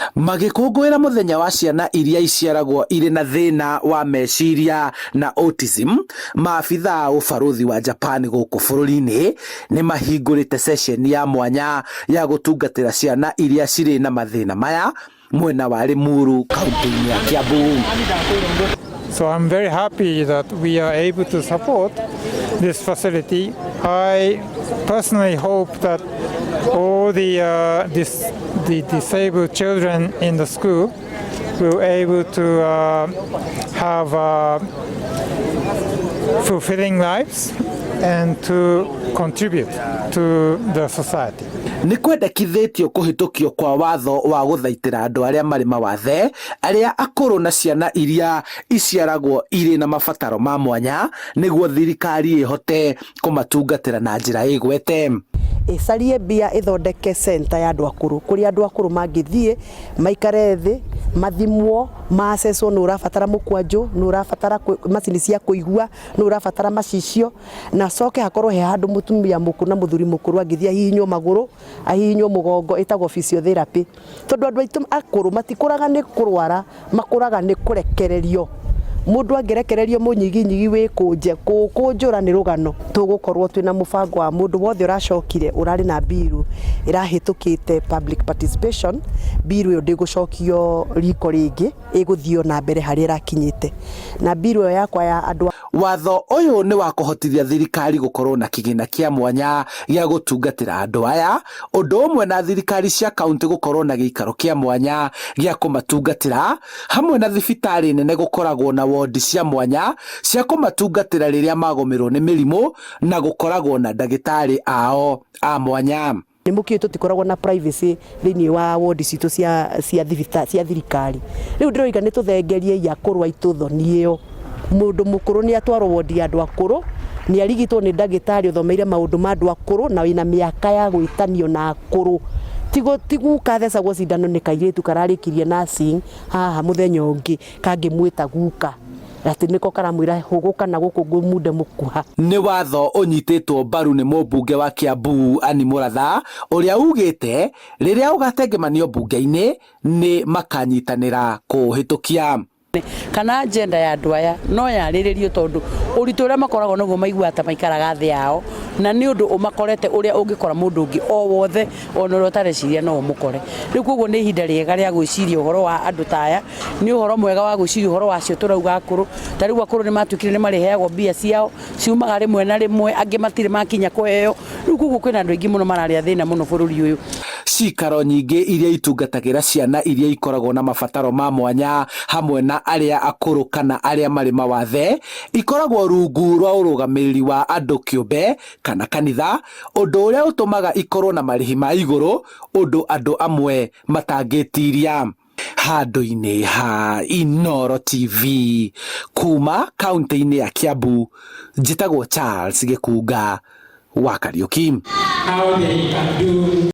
Magĩkũngũĩra mũthenya wa ciana iria iciaragwo irĩ na thĩna wa meciria na autism, maabitha a ũbarũthi wa Japan gũkũ bũrũri-inĩ nĩ mahingũrĩte ceceni ya mwanya ya gũtungatĩra ciana iria cirĩ na mathĩna maya mwena wa Limuru kaunti-inĩ ya Kiambu. So I'm very happy that we are able to support this facility. I personally hope that all the disabled children in the school will able to have fulfilling lives and to contribute to the society. Nĩ kwendekithĩtio kũhĩtũkio kwa watho wa gũthaitĩra andũ arĩa marĩ mawathe, arĩa akũrũ na ciana iria iciaragwo irĩ na mabataro ma mwanya nĩguo thirikari ĩhote kũmatungatĩra na njĩra ĩgwete. Ĩcarie mbia ĩthondeke center ya andũ akũrũ, kũrĩa andũ akũrũ mangĩthiĩ maikare thĩ, mathimwo, maacecwo nũ ũrabatara mũkwanjũ, nũ ũrabatara macini cia kũigua, nũ ũrabatara macicio, na coke hakorwo he handũ mũtumia mũkũrũ na mũthuri mũkũrũ angĩthiĩ ahihinywo magũrũ, ahihinywo mũgongo, ĩtagwo physiotherapy, tondũ andũ aitũ akũrũ matikũraga nĩ kũrwara, makũraga nĩ kũrekererio. Mũndũ angĩrekererio mũnyiginyigi wĩkũnje, kũũkũnjũra nĩ rũgano. Tũgũkorwo twĩna mũbango wa mũndũ wothe ũracokire ũrarĩ na bill ĩrahĩtũkĩte public participation, bill ĩyo ndĩgũcokio riko rĩngĩ, ĩgũthiĩ na mbere harĩa ĩrakinyĩte na bill ĩyo yakwa ya andũ. Watho ũyũ nĩ wa kũhotithia thirikari gũkorwo na kĩgĩna kĩa mwanya gĩa gũtungatĩra andũ aya, ũndũ ũmwe na thirikari cia kaunti gũkorwo na gĩikaro kĩa mwanya gĩa kũmatungatĩra, hamwe na thibitarĩ nene gũkoragwo na wondi cia mwanya cia kũmatungatĩra rĩrĩa magũmĩrwo nĩ mĩrimũ na gũkoragwo na ndagĩtarĩ ao a mwanya. Nĩ mũkĩũĩ tũtikoragwo na privacy thĩinĩ wa wodi citũ cia thibita cia thirikari. Rĩu ndĩroiga nĩ tũthengerie akũrũ aitũ thoni ĩyo. Mũndũ mũkũrũ nĩ atwarwo wodi ya andũ akũrũ, nĩ arigitwo nĩ ndagĩtarĩ ũthomeire maũndũ ma andũ akũrũ na wĩna mĩaka ya gwĩtanio na akũrũ. Ti guka thecagwo cindano nĩ kairĩtu kararĩkirie nursing haha mũthenya ũngĩ kangĩmwĩta guka, atĩ nĩko karamwĩra hũgũka na gũkũ ngũmunde mũkuha. Nĩ watho ũnyitĩtwo mbaru nĩ mũmbunge wa Kiambu Anne Muratha, ũrĩa ugĩte rĩrĩa ũgatengemanio mbunge-inĩ nĩ makanyitanĩra kũũhĩtũkia. Kana agenda ya andũ aya no yarĩrĩrio, tondũ ũritũ ũrĩa makoragwo naguo maiguaga ta maikaraga thĩ yao, na nĩ ũndũ ũmakorete ũrĩa ũngĩkora mũndũ ũngĩ o wothe, ona ũrĩa ũtareciria no ũmũkore. Rĩu koguo nĩ ihinda rĩega rĩa gwĩciria ũhoro wa andũ ta aya, nĩ ũhoro mwega wa gwĩciria ũhoro wa acio tũrauga akũrũ. Ta rĩu akũrũ nĩ matuĩkire nĩ marĩheagwo mbia ciao ciumaga rĩmwe na rĩmwe, angĩ matirĩ makinya kũheo. Rĩu koguo kwĩna andũ aingĩ mũno mararĩa thĩna mũno bũrũri ũyũ. Cikaro nyingĩ iria itungatagĩra ciana iria ikoragwo na mabataro ma mwanya hamwe na arĩa akũrũ kana arĩa marĩ mawathe ikoragwo rungu rwa ũrũgamĩrĩri wa andũ kĩũmbe kana kanitha, ũndũ ũrĩa ũtũmaga ikorwo na marĩhi ma igũrũ, ũndũ andũ amwe matangĩtiria. Handũ-inĩ ha Inooro TV kuma kaunti-inĩ ya Kiambu, njĩtagwo Charles Gĩkunga wa Kariũki. How they can do.